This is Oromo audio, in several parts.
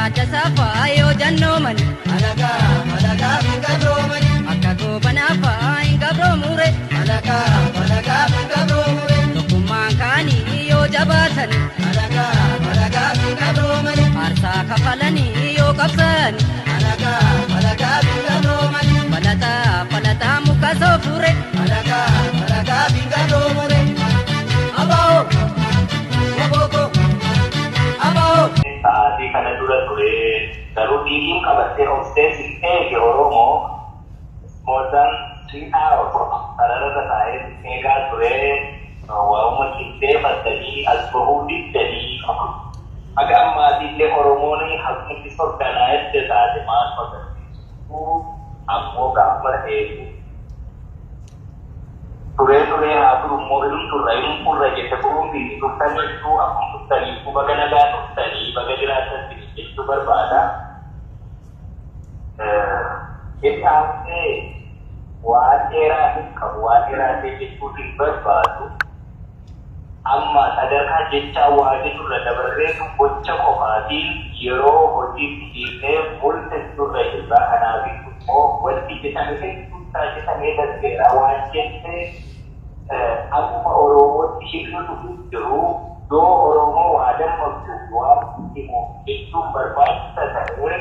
Gurraacha saafaa yoo jannoomani. Alagaa alagaa hin gabroomani. Akka goobanaafaa hin gabroomure. Alagaa alagaa hin gabroomure. Tokkummaan kaanii yoo jabaatani. Alagaa alagaa hin gabroomani. Aarsaa kafalanii yoo qabsani. Alagaa alagaa hin gabroomani. Falataa falataa muka soofure. Alagaa alagaa hin gabroomure. Abaa'oo wabooko abaa'oo. Sa'aatii kana dura ture, garuu dhiigiin qabattee obsee si eege. Oromoo more than 3 hours sarararra taa'ee eegaa ture. Waa'uma qindeeffattanii as bahuu diddanii, haga ammaatiillee Oromoon haqni disorganized taate maal agarsiisu? Ammoo gaafa eegu turee turee haa turu immoo ilum turra, ilum turra jette kuruun turtaniitu. Akkuma turtaniitu, baga nagaa turtanii, baga jiraatan jechuu barbaada. Itti aansee waan dheeraa hin qabu, waan dheeraa ta'e jechuu hin barbaadu. Amma sadarkaa jechaa waa jedhurra dabarreetu gocha qofaatiin yeroo hojiitti hiiknee mul'isuurra jirra. Kanaaf immoo wanti jedhame hedduun taasisamee darbeera. Waan jennee akkuma Oromootti himnutu hin jiru. Yoo Oromoo waa dammaqsu, waan himu jechuun barbaachisa ta'e,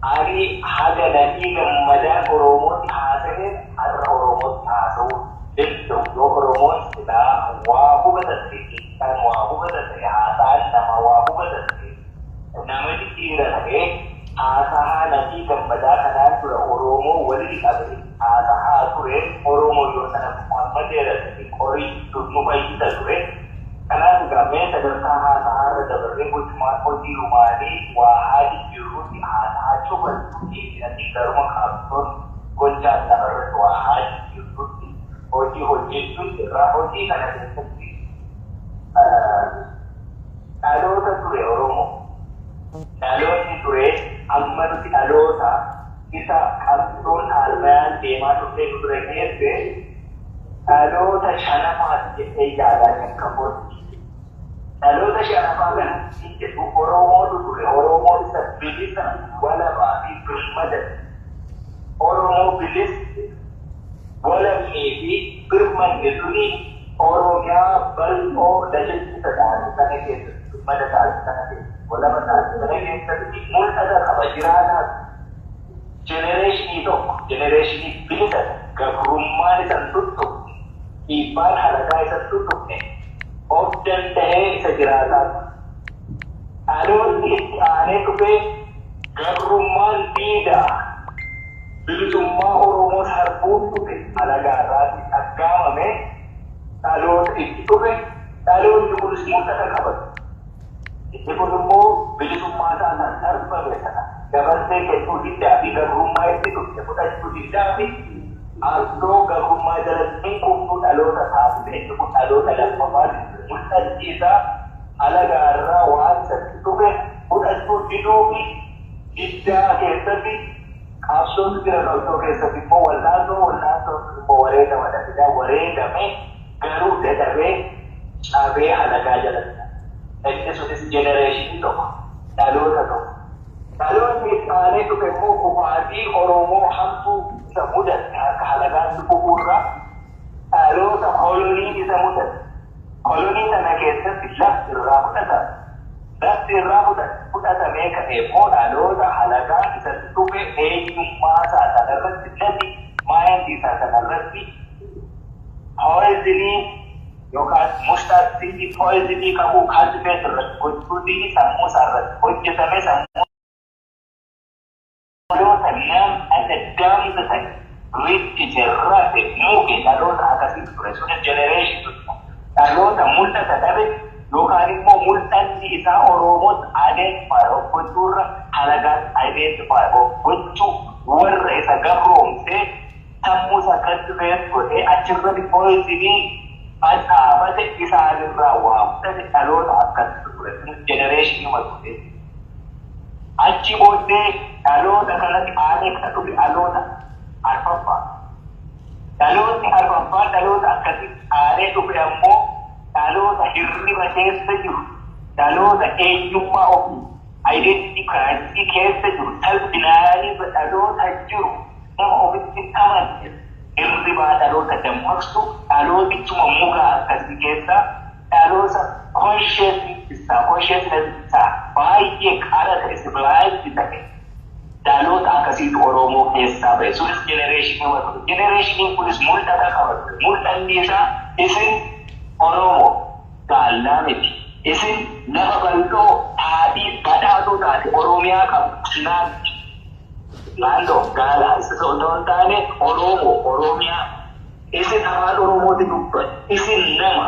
ani haga Nadhii Gammadaan Oromootti haasa'e har'a Oromootti haasa'uu danda'u. Yoo Oromoon silaa waa hubata ta'e, jechaan waa hubata ta'e, haasa'aan namaa waa hubata ta'e, nama jijjiira ta'e, haasahaa Nadhii Gammadaa kanaan dura Oromoo walitti qabe haasahaa ture, Oromoo yoo sana hammateera ta'e, qorii nu fayyisa ture. Kanaaf egaa mee sadarkaa haasahaa irra dabarree gochumaan hojii rumaanii waa haa jijjiirruutti, haasahaa cufantu deebi'anii garuma qabsoon gochaan lafarratti waa haa jijjiirruutti hojii hojjechuun irraa. Hojii kana keessatti dhaloota ture Oromoo. Dhaloonni ture amma nuti dhaloota isa qabsoon aalmayaan deemaa dhufee nu bira geesse dhaloota shanafaati jedhee yaadaa kan qabutti. Dhaloota shanafaa kanatti jedhu Oromootu ture. Oromoo isa bilisa, walabaa fi birmada. Oromoo bilis, walabnii fi birmanni suni Oromiyaa bal'oo laliftisa taate sana keessatti, birmada taate sana keessatti, walaba taate sana keessatti mul'ata qaba jiraataa. Generation tokko, generation bilisa, gabrummaan isa hin tuttuqne, dhiibbaan halagaa isa hin tuttuqne, of danda'ee isa jiraataa. Dhaloonni itti aanee dhufee gabrummaan diidaa bilisummaa Oromoo sarbuun dhufe, halagaarraatti dhaggaamame, dhaloota itti dhufe. Dhaloonni kunis mul'ata qabatu. Inni kun immoo bilisummaa isaa kan sarbame sana dabarsee kennuu diddaa fi gabrummaa itti dhufte fudhachuu diddaa fi ardoo gabrummaa jalatti hin kufnu dhaloota taasise. Inni kun dhaloota lammaffaa. Mul'anni isaa alagaarraa waan isatti dhufe fudhachuu diduu fi diddaa keessatti qabsootu jira. Qabsoo keessatti immoo wallaansoo, wallaansoo immoo wareegama dha. Wareegame garuu dadhabee cabee halagaa jalatti. Inni sunis generation tokko, dhaloota tokko. Dhaloonni itti aanee dhufe immoo kufaatii Oromoo hamtuu isa mudate, harka halagaatti kufuurra dhaloota kolonii isa mudate. Kolonii sana keessatti lafti irraa fudhatame. Lafti irraa fudhatamee ka'e immoo dhaloota halagaan isatti dhufe eenyummaa isaa sanarratti, nati mind isaa sanarratti poison yookaan mustard seed poison qabu cultivate irratti gochuutiin sammuu isaa irratti hojjetame. Sammuu dhaloota nam adda daamsa ta'e, riichise, rafe, muke, dhaloota akkasii ture. Sunis generation dhaloota mul'ata dhabe yookaan immoo mul'anni isaa Oromootti identify of gochuurra halagaatti identify of gochuu, warra isa gabroomsee sammuu isaa cultivate godhee achirratti poison dhaabate isaanirraa waa fudhate, dhaloota akkasitti ture. Sunis generation ture. Achi booddee dhaloota kanatti aanee kan dhufe dhaloota arfaffaa. Dhaloonni arfaffaa dhaloota akkasitti aanee dhufe ammoo dhaloota hirriba keessa jiru, dhaloota eenyummaa ofii Identity crisis keessa jiru, self denial dhaloota jiru, nama ofitti hin amanne, hirribaa dhaloota dammaqsu, dhalootichuma muka akkasii keessa dhaloota consciousness isaa baay'ee qara ta'e, civilized ta'e, dhaloota akkasiitu Oromoo keessaa ba'e. Sunis generationii warra. Generationiin kunis mul'ata qaba. Mul'anni isaa, isin Oromoo gaallaa miti. Isin lafa bal'oo haadhii badhaatoo taate Oromiyaa qabu. Naatti. Naannoo gaalaa isa osoo hin taane, Oromoo, Oromiyaa. Isin afaan Oromooti dubbatu. Isin nama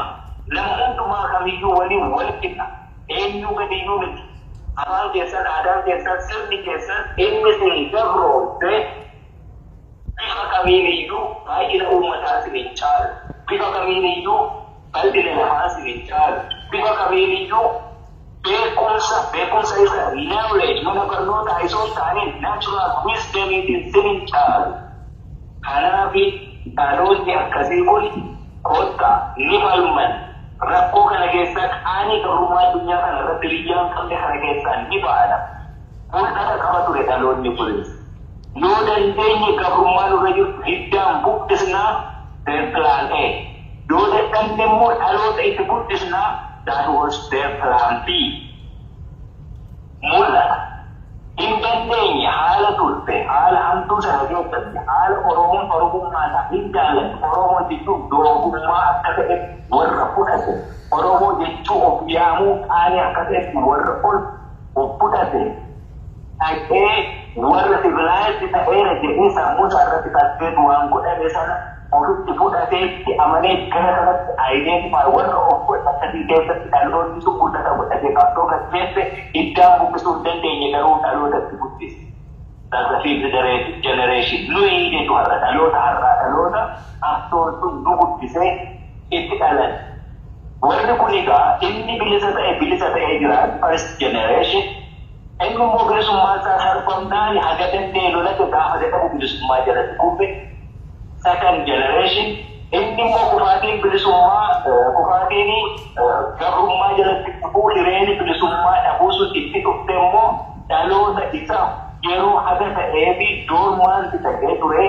hundumaa kamiyyuu waliin wal qixa. Eenyuu gadiyyuu miti. Afaan keessan, aadaan keessan, sirni keessan inni isin gabroomte bifa kamiiniyyuu baay'ina uummataa isin hin caalu. Bifa kamiiniyyuu bal'ina lafaa isin hin caalu. Bifa kamiiniyyuu beekumsa isa knowledge mana barnootaa isoo hin taane natural wisdomiitiin isin hin caalu. Kanaaf dhaloonni akkasii kun kottaa ni falman. Rakkoo kana keessaa, qaanii gabrummaa addunyaa kana irratti biyyaa hin qabne kana keessaa ni ba'ana. Mul'ata qaba ture dhaloonni kunis. Yoo dandeenye gabrummaa nurra jirtu hiddaan buqqisnaa, their plan A. Yoo dadhabne immoo dhaloota itti guddisnaa, that was their plan B. Mul'ata. Hin dandeenye haala turte, haala hamtuu sana keessatti, haala Oromoon Oromummaa isaa hin jaallanne, Oromoo jechuun doogummaa akka ta'e warra fudhate, Oromoo jechuu of yaamuu qaanii akka ta'etti warra ol of fudhate, dhaqee warra civilized ta'eera jedhee sammuu isaa irratti qalbeetu waan godhame sana ofitti fudhatee itti amanee gara kanatti identify warra of godhe akkasii keessatti dhaloonni sun mul'ata godhatee qabsoo gaggeesse. Hiddaan buqqisuu hin dandeenye, garuu dhalootatti guddise. That's the fifth generation. Nuyi jechuun har'a dhaloota har'aa, dhaloota qabsoon sun nu guddisee itti dhalan. Warri kun egaa inni bilisa ta'e bilisa ta'ee jira, first generation. Inni immoo bilisummaan isaa sarbamnaan haga danda'e lolate, gaafa jedhamu bilisummaa jalatti kufe. Second generation. Inni immoo kufaatiin bilisummaa, kufaatiin gabrummaa jalatti kufuu, hireeni bilisummaa dhabuu sun itti dhufte immoo dhaloota isa yeroo haga ta'ee fi dormant ta'ee ture,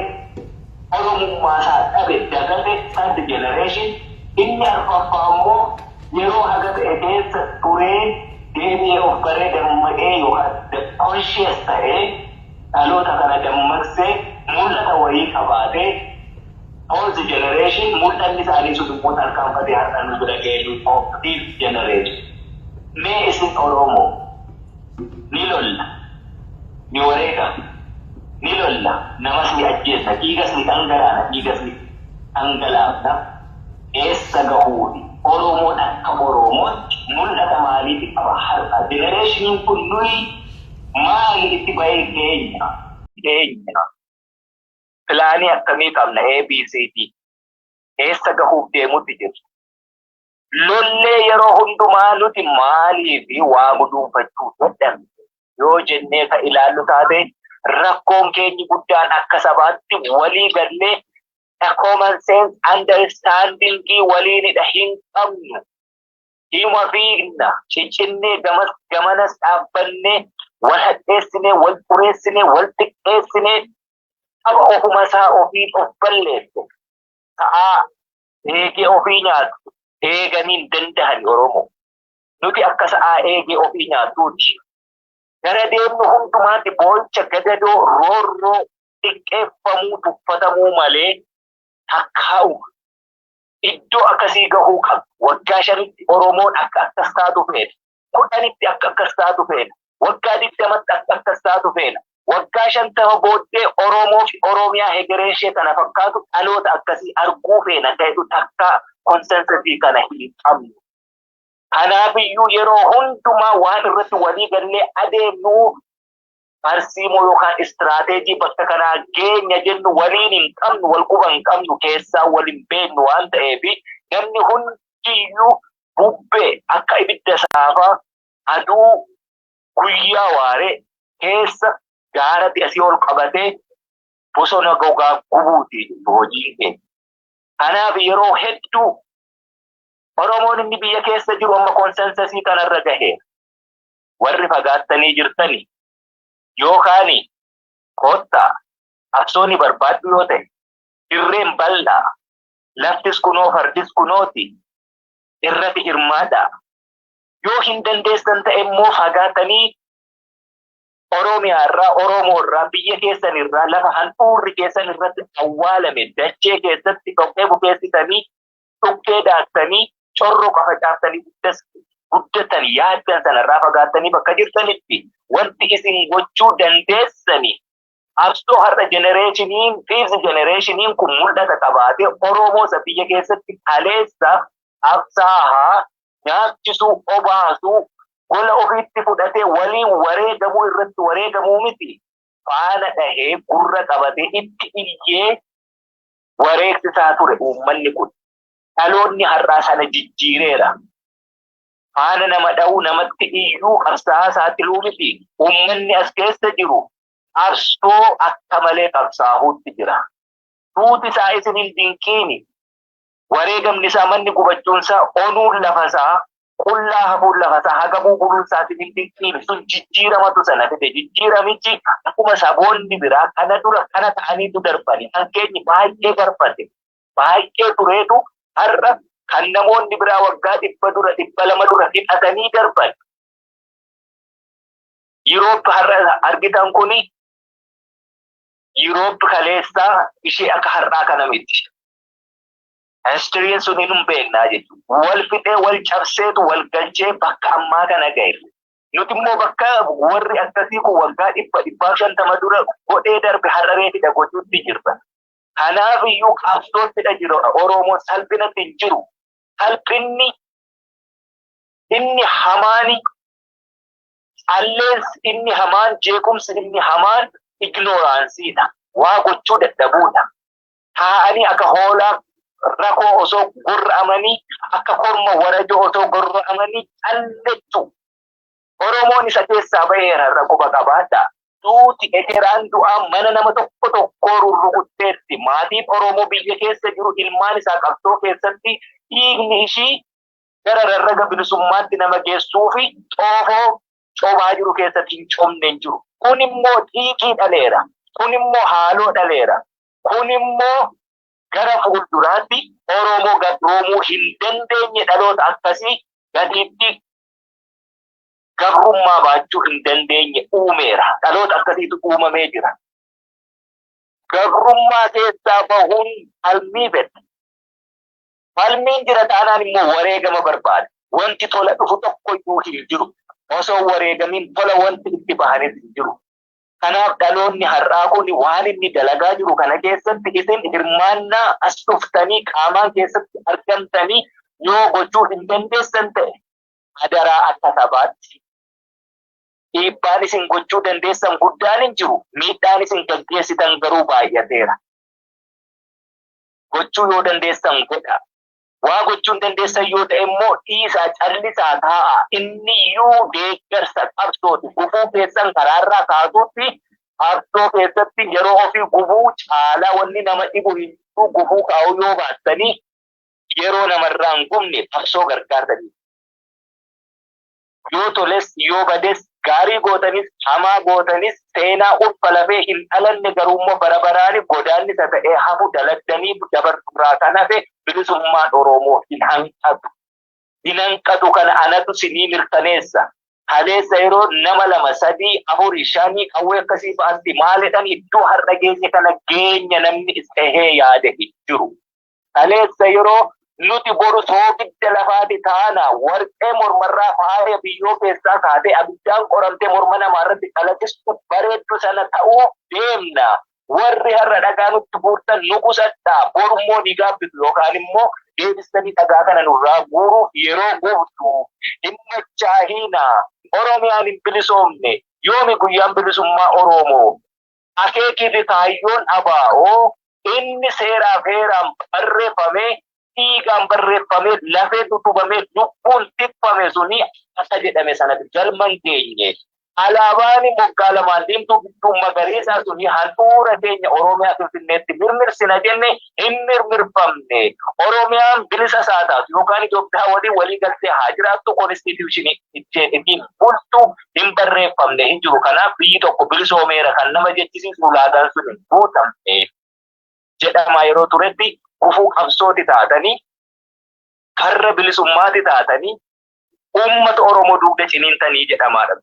Oromummaa isaa dhabe, dagate, third generation. Inni arfaffaa immoo yeroo haga ta'e keessa turee deebi'ee of baree, dammaqee yookaan conscious ta'ee, dhaloota kana dammaqsee, mul'ata wayii qabaatee, fourth generation. Mul'anni isaanii sun immoo tarkaanfatee har'a nu bira ga'ee, fifth generation. Mee isin Oromoo, ni lolla, ni wareegama, ni lolla, namas ni ajjeesna, dhiigas ni dhangalaana, dhiigas ni dhangalaafna. Eessa gahuufi? Oromoon akka Oromootti mul'ata maaliiti qaba har'a? Generationiin kun nuyi maali itti bahee keenya? Planii akkamii qabna? ABCD. Eessa gahuuf deemutti jiru? Lollee yeroo hundumaa nuti maalii fi waa guduunfachuu dadhabne yoo jennee ka ilaallu taate, rakkoon keenyi guddaan akka sabaatti walii gallee a common sense understanding waliinidha hin qabnu. Hima fiigna, ciccinnee, gamas gamanas dhaabbannee, wal hadheessinee, wal xureessinee, wal xiqqeessinee, qaba ofuma isaa ofiin of balleesse. Ta'aa eegee ofii nyaatu eeganii hin danda'ani Oromoo. Nuti akka sa'aa eegee ofii nyaatuuti. Gara deemnu hundumaatti boo'icha, gadadoo, roorroo, xiqqeeffamuu, tuffatamuu malee takkaa'u iddoo akkasii gahuu qaba. Waggaa 5tti Oromoon akka akkas taatu feena. 10tti akka akkas taatu feena. Waggaa 20tti akka akkas taatu feena. Waggaa 50 booddee Oromoo fi Oromiyaa hegereen ishee kana fakkaatu, dhaloota akkasii arguu feena ta'etu takka consensusii kana hin qabnu. Kanaafiyyuu yeroo hundumaa waan irratti walii gallee adeemnu, tarsiimoo yookaan istiraateejii bakka kanaa geenya jennu waliin hin qabnu, wal quba hin qabnu, keessaa wal hin beeknu waan ta'eef, namni hundiyyuu bubbee akka ibidda saafaa aduu guyyaa waaree keessa gaaratti asii ol qabatee bosona gogaa gubuuti hojiin keenya. Kanaaf yeroo hedduu Oromoon inni biyya keessa jiru amma consensusii kanarra gaheera. Warri fagaattanii jirtani yookaan koottaa qabsooni barbaaddu yoo ta'e, dirreen bal'aa, laftis kunoo, fardis kunooti, irratti hirmaadhaa. Yoo hin dandeessan ta'e immoo fagaatanii Oromiyaa irraa, Oromoo irraa, biyya keessan irraa, lafa handhuurri keessan irratti awwaalame dachee keessatti dhoqqee bukeessitanii, dhukkee daaktanii, corroqa facaaftanii guddatan yaaddan sanarraa fagaattanii bakka jirtanitti wanti isin gochuu dandeessani qabsoo har'a generationiin, fifth generationiin kun mul'ata qabaatee Oromoo isa biyya keessatti kaleessa qabsaahaa nyaachisuu, obaasuu, gola ofiitti fudhatee waliin wareegamuu irratti wareegamuu miti, faana dhahee, gurra qabatee, itti iyyee wareegsisaa ture uummanni kun. Dhaloonni har'aa sana jijjiireera. Faana nama dha'uu, namatti iyyuu, qabsaa'aa saaxiluu miti. Uummanni as keessa jiru qabsoo akka malee qabsaa'uutti jira. Duuti isaa isin hin dinqiini. Wareegamni isaa, manni gubachuun isaa, onuun lafa isaa, qullaa hafuun lafa isaa, hagabuu buluun isaa isin hin dinqiini. Sun jijjiiramatu sana fide. Jijjiiramichi akkuma saboonni biraa kana dura kana ta'aniitu darbani. Kan keenyi baay'ee barfate. Baay'ee tureetu har'a kan namoonni biraa waggaa 100 dura, 200 dura hidhatanii darban. Yuroop har'a argitan kuni Yuroop kaleessaa ishee akka har'aa kana miti. Historyn sun hin beeknaa jechuudha. Wal fixee, wal cabseetu wal galchee bakka ammaa kana ga'e. Nuti immoo bakka warri akkasii kun waggaa 100, 150 dura godhee darbe har'a reefidha gochuutti jirra. Kanaaf iyyuu qabsoottidha jira. Oromoon salphinatti hin jiru. Salphinni inni hamaani, calleensi inni hamaan, jeequmsi inni hamaan ignoranceiidha. Waa gochuu dadhabuudha. Taa'anii akka hoolaa rakoo osoo gorra'amanii, akka korma warajoo osoo gorra'amanii callechuu. Oromoon isa keessaa baheera, irra quba qabaadha. Duuti ekeraan du'aa mana nama tokko tokkoo rurrukutteetti. Maatiin Oromoo biyya keessa jiru ilmaan isaa qabsoo keessatti dhiigni ishii gara rarraga bilisummaatti nama geessuu fi xoofoo cobaa jiru keessatti hin cobne hin jiru. Kun immoo xiiqii dhaleera. Kun immoo haaloo dhaleera. Kun immoo gara fuulduraatti Oromoo gabroomuu hin dandeenye, dhaloota akkasii gatiitti gabrummaa baachuu hin dandeenye uumeera. Dhaloota akkasiitu uumamee jira. Gabrummaa keessaa bahuun falmii fedha. Falmiin jira taanaan immoo wareegama barbaada. Wanti tola dhufu tokko iyyuu hin jiru. Osoo wareegamiin tola wanti itti bahanis hin jiru. Kanaaf dhaloonni har'aa kun waan inni dalagaa jiru kana keessatti isin hirmaannaa as dhuftanii qaamaan keessatti argamtanii yoo gochuu hin dandeessan ta'e, adaraa akka sabaatti dhiibbaan isin gochuu dandeessan guddaan hin jiru. Miidhaan isin gaggeessitan garuu baay'ateera. Gochuu yoo dandeessan godha. Waa gochuu hin dandeessan yoo ta'e immoo dhiisaa, callisaa, taa'a. Inni iyyuu deeggarsa qabsooti. Gufuu keessan karaarraa kaasuutti qabsoo keessatti yeroo ofii gubuu caalaa wanni nama dhibu hin jiru. Gufuu kaa'uu yoo baattanii, yeroo namarraa hin gubne qabsoo gargaartanii. Yoo toles yoo bades, gaarii gootanis hamaa gootanis, seenaa ulfa lafee hin dhalanne garuummoo bara baraani godaannisa ta'ee hafu daladdanii dabarsurraa kan hafe bilisummaan Oromoo hin hanqatu. Hin hanqatu, kana anatu sinii mirkaneessa. Kaleessa yeroo nama lama, sadii, afurii, shanii qawwee akkasii ba'atti maalidhaan iddoo har'a geenye kana geenya namni istahee yaade hin jiru. Kaleessa yeroo nuti boru soogidda lafaati taana, warqee mormarraa faaya biyyoo keessaa kaatee abiddaan qoramtee morma namaa irratti calaqistu bareeddu sana ta'uuf deemna. Warri har'a dhagaa nutti guurtan nu qusadhaa, borummoo ni gaabbitu yookaan immoo deebistanii dhagaa kana nurraa guuruuf yeroo gubdu, hin machaahiina. Oromiyaan hin bilisoomne. Yoomi guyyaan bilisummaa Oromoo? Akeekii fi kaayyoon ABO inni seeraaf heeraan barreeffamee, dhiigaan barreeffamee, lafee tutubamee, lubbuun tikfame suni akka jedhame sanatti galma hin geenye. Alaabaan moggaa lamaan diimtuu gidduu magariisaa suni handhuura keenya Oromiyaa Finfinneetti mirmirsina jenne, hin mirmirfamne. Oromiyaan bilisa isaa taatu yookaan Itoophiyaa waliin walii galtee haa jiraattu, constitutionii ittiin ittiin bultu hin barreeffamne, hin jiru. Kanaaf biyyi tokko bilisoomeera kan nama jechisiisu ulaagaan sun hin guutamne jedhamaa yeroo turetti, gufuu qabsooti taatanii, farra bilisummaati taatanii, uummata Oromoo dugda ciniintanii jedhamaadha.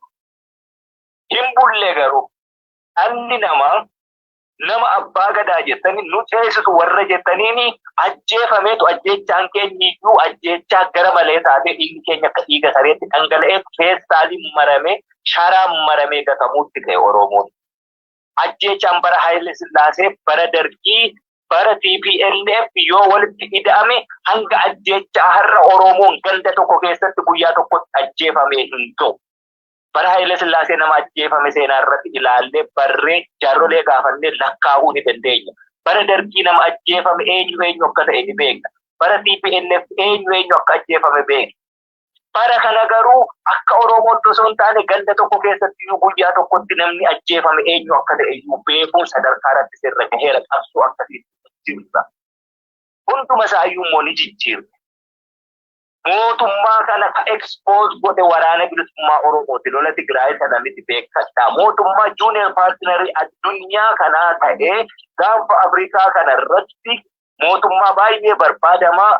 Hin bulle. Garuu dhalli namaa nama abbaa gadaa jettanii nu ceesisu warra jettaniini ajjeefameetu, ajjeechaan keenya iyyuu ajjeechaa gara malee taatee, dhiigni keenya akka dhiiga sareetti dhangala'ee, feestaaliin maramee, sharaan maramee gatamuutti ka'e Oromoon. Ajjeechaan bara Haayile Sillaasee, bara Dargii, bara TPLF yoo walitti ida'ame, hanga ajjeechaa har'a Oromoon ganda tokko keessatti guyyaa tokkotti ajjeefamee hin ga'u. Bara Haayile Sillaasee nama ajjeefame seenaa irratti ilaallee, barree, jaarrolee gaafannee lakkaa'uu ni dandeenya. Bara Dargii nama ajjeefame eenyu eenyu akka ta'e ni beekna. Bara TPLF eenyu eenyu akka ajjeefame beekna. Bara kana garuu akka Oromootti osoo hin taane, ganda tokko keessatti iyyuu guyyaa tokkotti namni ajjeefame eenyu akka ta'e iyyuu beekuun sadarkaa irratti sirra gaheera. Qabsoo akkasiitti jirra. Hunduma isaayyuu immoo ni jijjiirre. Mootummaa kana ka expose godhe Waraana Bilisummaa Oromooti. Lola Tigraay sana miti, beekadhaa. Mootummaa junior partnerii addunyaa kanaa ta'ee, gaanfa Afrikaa kana irratti mootummaa baay'ee barbaadamaa,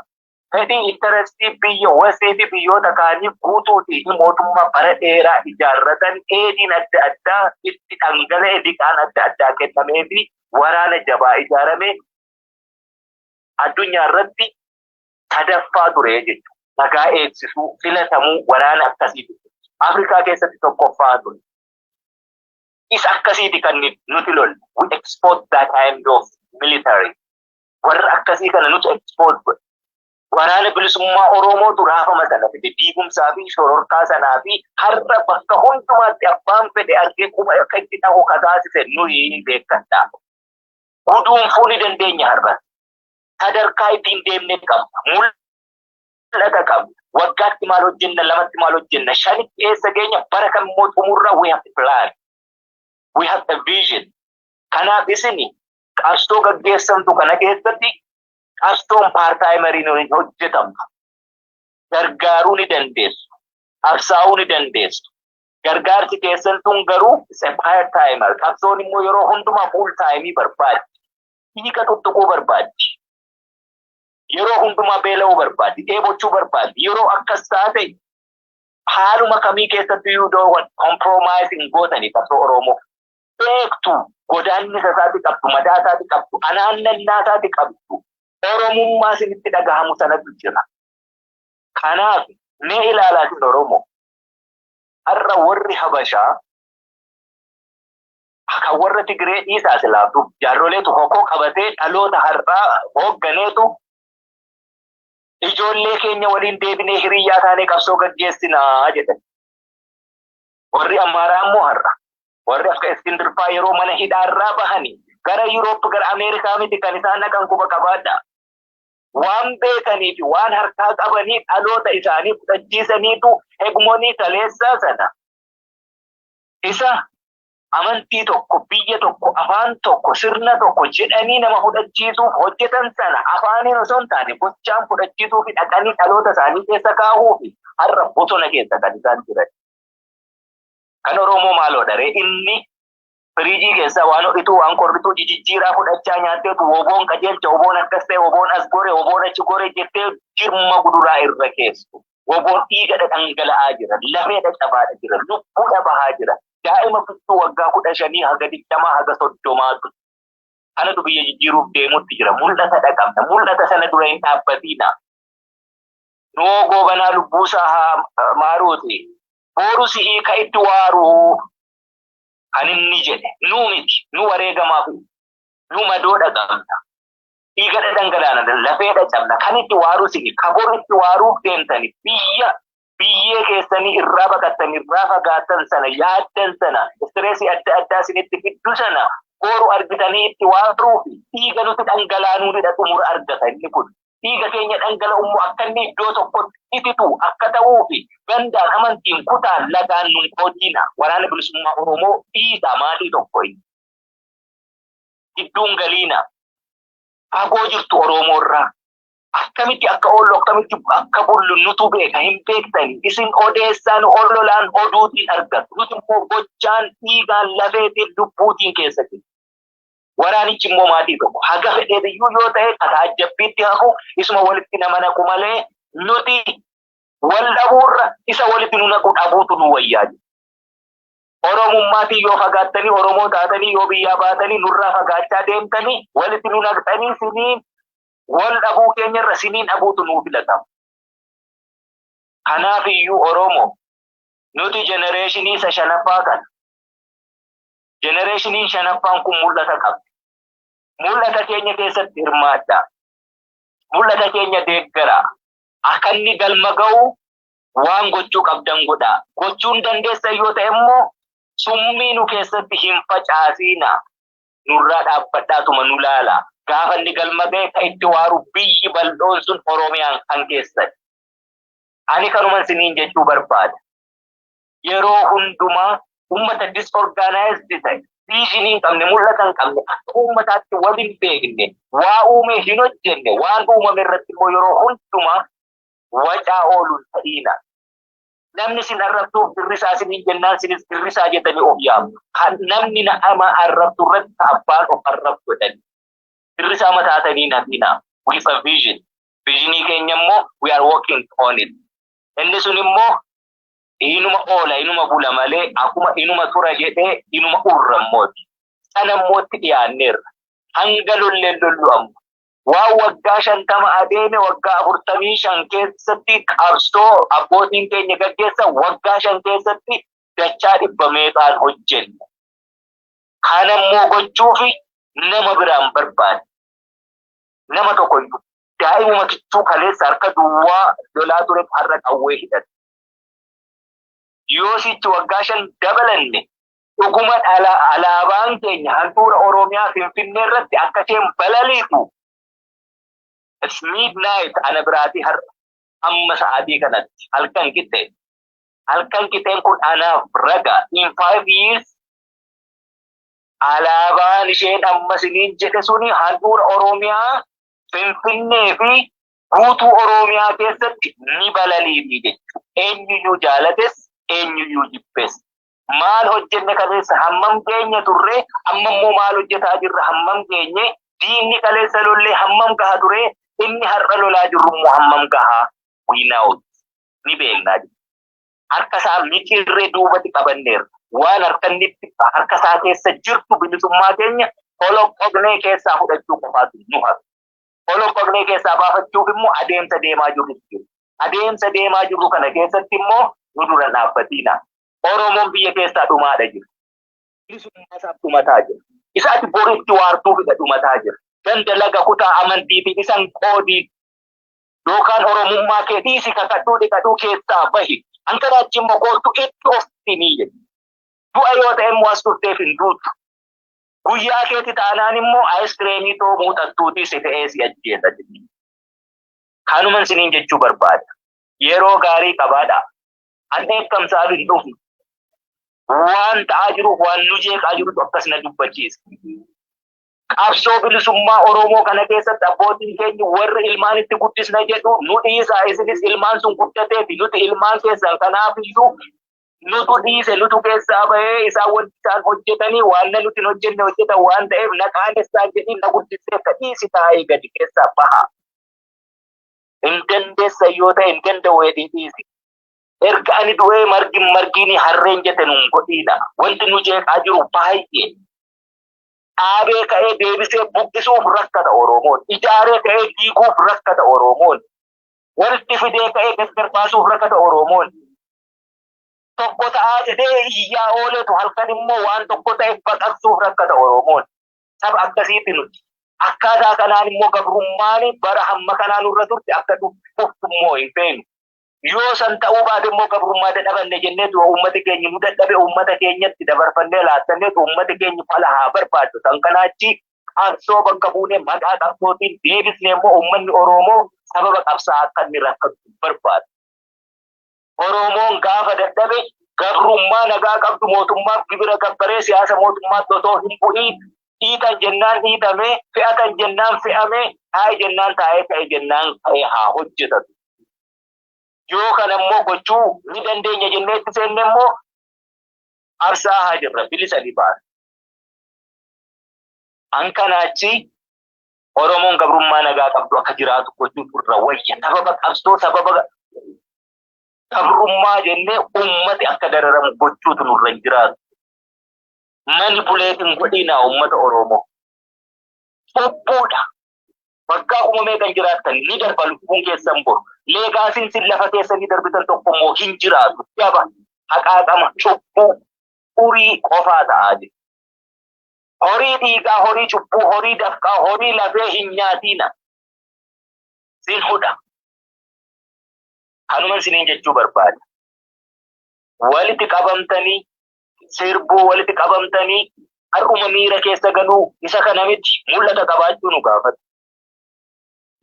fedhii interestii biyya Westii fi biyyoota kaanii guutuutii fi mootummaa bara dheeraa ijaarratan, aidiin adda addaa itti dhangala'e, liqaan adda addaa kennamee fi waraana jabaa ijaarame, addunyaa irratti sadaffaa ture jechuudha. Nagaa eegsisuu filatamuu waraana akkasiiti. Afrikaa keessatti tokkoffaa ture. Isa akkasiiti kan nuti lolle. We export that kind of military. Warra akkasii kana nuti export godhe. Waraana Bilisummaa Oromootu raafama sana fide, diigumsaa fi shororkaa sanaa fi har'a bakka hundumaatti abbaan fedhe argee quba akka itti dhahu kataasise nuyi, beekadha. Guduunfuu ni dandeenya har'a. Sadarkaa ittiin deemne qabna. Mul'ata qabna. Waggaatti maal hojjenna, lamatti maal hojjenna, shanitti eessa geenya, bara kam immoo xumurra, we have a plan. We have a vision. Kanaaf isini qabsoo gaggeessamtu kana keessatti qabsoon part-timeriin hojjetamtu. Gargaaruu ni dandeessu. Qabsaa'uu ni dandeessu. Gargaarsi keessan tun garuu isa part timer. Qabsoon immoo yeroo hundumaa full timeii barbaaddi. Hiika tuttuquu barbaaddi. Yeroo hundumaa beela'uu barbaaddi. Dheebochuu barbaaddi. Yeroo akkas taate haaluma kamii keessatti iyyuu compromise hin gootanii qabsoo Oromoo. Beektu, godaannisa isaati qabdu, madaa isaati qabdu, anaannannaa isaati qabdu. Oromummaa isinitti dhagahamu sanatu jira. Kanaaf mee ilaalaatiin Oromoo. Har'a warri Habashaa kan warra Tigree dhiisaa, silaaftu jaarroleetu hokoo qabatee dhaloota har'aa hoogganeetu, ijoollee keenya waliin deebinee hiriyyaa taanee qabsoo gaggeessinaa jedhan. Warri Amaaraa immoo har'a warri akka Iskindirfaa yeroo mana hidhaarraa bahanii gara Yuuroop, gara Ameerikaa miti kan isaan dhaqan, quba qabaadha. Waan beekanii fi waan harkaa qabanii dhaloota isaanii fudhachiisaniitu hegemony kaleessaa sana, isa amantii tokko, biyya tokko, afaan tokko, sirna tokko jedhanii nama fudhachiisuuf hojjetan sana, afaaniin osoo hin taane gochaan fudhachiisuu fi dhaqanii dhaloota isaanii keessa kaa'uu fi har'a bosona keessa kan isaan jiran. Kan Oromoo maaloo daree inni firiijii keessaa waan hodhituu, waan qorrituu jijjiiraa fudhachaa nyaatteetu, woboon qajeelcha, woboon akkas ta'e, woboon as gore, woboon achi gore jettee jirma guduraa irra keessu. Woboon dhiiga dhangala'aa jira, lafee cabaadha jira, lubbuudha bahaa jira. Daa'ima fittuu waggaa 15 haga 20 haga 30tu. Kanatu biyya jijjiiruuf deemutti jira. Mul'ata dhaqabna. Mul'ata sana dura hin dhaabbatiina. Noo Goobanaa lubbuusaa haa maaruuti. Boru si hiika itti waaruu kan inni jedhe nu miti, nu wareegamaaf, nu madoodha qabna. Dhiiga dhangalaana, lafeedha cabna, kan itti waaruu si ka boru itti waaruuf deemtani, biyya biyyee keessanii irraa baqattan, irraa fagaattan sana, yaaddan sana, stressii adda addaa isinitti fiddu sana boru argitanii itti waaruu fi dhiiga nuti dhangalaanuunidha xumura argata inni kun. Dhiiga keenya dhangala'u immoo akka inni iddoo tokkotti ititu akka ta'uu fi Gandaan, amantiin, kutaan, lagaan nun qoodiina. Waraana Bilisummaa Oromoo dhiisaa, maatii tokko inni. Gidduun galiina. Fagoo jirtu Oromoo irraa. Akkamitti akka oollu, akkamitti akka bullu nutu beeka, hin beektani. Isin odeessaan, ololaan, oduutiin argatu. Nuti immoo gochaan, dhiigaan, lafeetiin, lubbuutiin keessa jiru. Waraanichi immoo maatii tokko. Haga fedheebiyyuu yoo ta'e kataa jabbiitti hafu isuma walitti nama naqu malee, nuti wal dhabuurra isa walitti nu naqu dhabuutu nu wayyaa jiru. Oromummaatiin yoo fagaattanii, Oromoo taatanii yoo biyyaa baatanii nurraa fagaachaa deemtanii walitti nu naqxanii, siniin wal dhabuu keenyarra siniin dhabuutu nuu filatama. Kanaaf iyyuu Oromoo, nuti generation isa shanaffaa kana. Generationiin shanaffaan kun mul'ata qabdi. Mul'ata keenya keessatti hirmaadhaa. Mul'ata keenya deeggaraa. Akka inni galma ga'u waan gochuu qabdan godhaa. Gochuun dandeessan yoo ta'e immoo summii nu keessatti hin facaasiina. Nurraa dhaabbadhaatuma nu laala. Gaafa inni galma ga'e kan itti waaru biyyi bal'oon sun Oromiyaan kan keessatti. Ani kanuman siniin jechuu barbaada. Yeroo hundumaa uummata disorganized ta'e, vision hin qabne, mul'ata hin qabne, akka uummataatti wal hin beekne, waa uume hin hojjenne, waan uumame irratti immoo yeroo hundumaa wacaa ooluun ta'iina. Namni sin arrabsuuf girrisaa siniin jennaan sinis girrisaa jettanii of yaamtu. Kan namni nama arrabsu irratti abbaan of arrabsu jedhani. Girrisaa mataatanii nafina. With a vision. Visionii keenya immoo we are working on it. Inni sun immoo inuma oola, inuma bula malee, akkuma inuma tura jedhee inuma urra immooti. Sana immoo itti dhiyaanneerra. Hanga lolleen lollu amma. Waan waggaa 50 adeeme waggaa 45 keessatti, qabsoo abbootiin keenya gaggeessan waggaa 5 keessatti dachaa dhibba meeqaan hojjenna. Kana immoo gochuufi nama biraan barbaade. Nama tokko iyyuu daa'imuma kichuu kaleessa harka duwwaa lolaa ture har'a qawwee hidhate. Yoo sichi waggaa 5 dabalanne, dhuguma alaabaan keenya handhuura Oromiyaa Finfinnee irratti akka isheen balaliitu. It's midnight ana biraatii har'a, amma sa'aatii kanatti halkan qixxee. Halkan qixxeen kun anaaf raga. In 5 years alaabaan isheen amma siniin jedhe suni handhuura Oromiyaa Finfinnee fi guutuu Oromiyaa keessatti ni balaliiti jechuudha. Eenyuyyuu jaalates, eenyuyyuu jibbes. Maal hojjenne kaleessa? Hammam keenya turre? Amma immoo maal hojjetaa jirra? Hammam geenye? Diinni kaleessa lollee hammam gaha ture? Inni har'a lolaa jirru immoo hammam gaha? We know, ni beeknaa. Harka isaa micirree duubatti qabanneerra. Waan harka harka isaa keessa jirtu, bilisummaa keenya holoqoqnee keessaa fudhachuu qofaatu nu hafe. Holoqoqnee keessaa baafachuuf immoo adeemsa deemaa jirru jiru. Adeemsa deemaa jirru kana keessatti immoo nu dura dhaabbatiina. Oromoon biyya keessaa dhumaadha jira. Bilisummaa isaaf dhumataa jira. Isaati boritti waartuufidha dhumataa jira. Ganda, laga, kutaa, amantiitiin isan qoodii yookaan Oromummaa kee dhiisi, kakadhuu, dhiqadhuu keessaa bahi. Hanga achi immoo koottu itti of timii jedhu. Du'a yoo ta'e immoo as dhufteef hin duutu. Guyyaa keetti taanaan immoo aayiskiriimii too muuxattuutii si fe'ee si ajjeesa jedhu. Kanuman siniin jechuu barbaada. Yeroo gaarii qabaadha. An dheekkamsaaf hin dhufne. Waan ta'aa jiruuf, waan nu jeeqaa jirutu akkas na dubbachiisa. Qabsoo bilisummaa Oromoo kana keessatti abbootiin keenya warri ilmaan itti guddisna jedhu nu dhiisaa, isinis ilmaan sun guddateeti, nuti ilmaan keessan, kanaaf iyyuu nutu dhiise, nutu keessaa bahee. Isaan wanti isaan hojjetanii waan na nuti hin hojjenne hojjetan waan ta'eef, na qaanessaan jedhiin na guddisee akka dhiisi, taa'ee gadi keessaa baha. Hin dandeessan yoo ta'e, hin danda'u jedhii dhiisi. Erga ani du'ee margi margiin harreen jette nun godhiina. Wanti nu jeeqaa jiru baay'ee. Dhaabee ka'ee deebisee buqqisuuf rakkata Oromoon. Ijaaree ka'ee diiguuf rakkata Oromoon. Walitti fidee ka'ee gargar baasuuf rakkata Oromoon. Tokko ta'aa jedhee iyyaa ooletu halkan immoo waan tokko ta'e baqaqsuuf rakkata Oromoon. Saba akkasiitti nuti. Akkaataa kanaan immoo gabrummaan bara hamma kanaa nurra turte akka dhuftu immoo hin feenu. Yoo san ta'uu baate immoo gabrummaa dadhabanne jenneetu uummati keenya nu dadhabe uummata keenyatti dabarfannee laattanneetu uummati keenya fala haa barbaaddu. Kan kanaachi qabsoo bakka buunee maqaa qabsootiin deebisnee immoo uummanni Oromoo sababa qabsaa akka inni rakkatu barbaadu. Oromoon gaafa dadhabe gabrummaa nagaa qabdu mootummaaf gibira gabbaree siyaasa mootummaatti otoo hin bu'iin dhiitan jennaan dhiitamee, fe'atan jennaan fe'amee, taa'e jennaan taa'ee, ka'e jennaan ka'ee haa hojjetatu. Yoo kana immoo gochuu ni dandeenya jennee itti seenne immoo qabsaa haa jirra, bilisa ni baana. An kanaachi Oromoon gabrummaa nagaa qabdu akka jiraatu gochuutu irra wayya. Sababa qabsoo, sababa gabrummaa jennee ummati akka dararamu gochuutu nurra hin jiraatu. Manipulate hin godhinaa ummata Oromoo. Cubbuudha. Waggaa kuma meeqan jiraattan ni darba lubbuun keessan boru. Legacyn sin lafa keessanii darbitan tokko immoo hin jiraatu. Jaba, haqaaqama, cubbuu, xurii qofaa ta'aa jira. Horii dhiigaa, horii cubbuu, horii dafqaa, horii lafee hin nyaatiina. Sin hudha. Kanuma isiniin jechuu barbaada. Walitti qabamtanii sirbuu, walitti qabamtanii har'uma miira keessa galuu isa kana miti, mul'ata qabaachuu nu gaafata.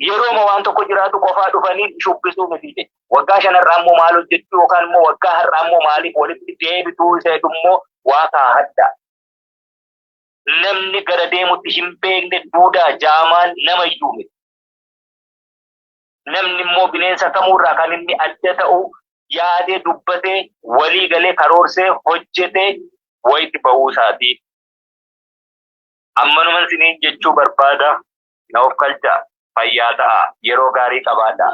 Yerooma waan tokko jiraatu qofaa dhufanii shubbisuu miti jechuudha. Waggaa 5 irraa immoo maal hojjechuu yookaan immoo waggaa har'aa immoo maaliif walitti deebituu isa jedhu immoo waa kaahadha. Namni gara deemutti hin beekne duudaa jaamaan nama iyyuu miti. Namni immoo bineensa kamuurraa kan inni adda ta'u yaadee, dubbatee, walii galee, karoorsee, hojjetee wayitti bahuu isaati. Ammanuman isiniin jechuu barbaada. Na of kalcha, fayyaa ta'a, yeroo gaarii qabaadha.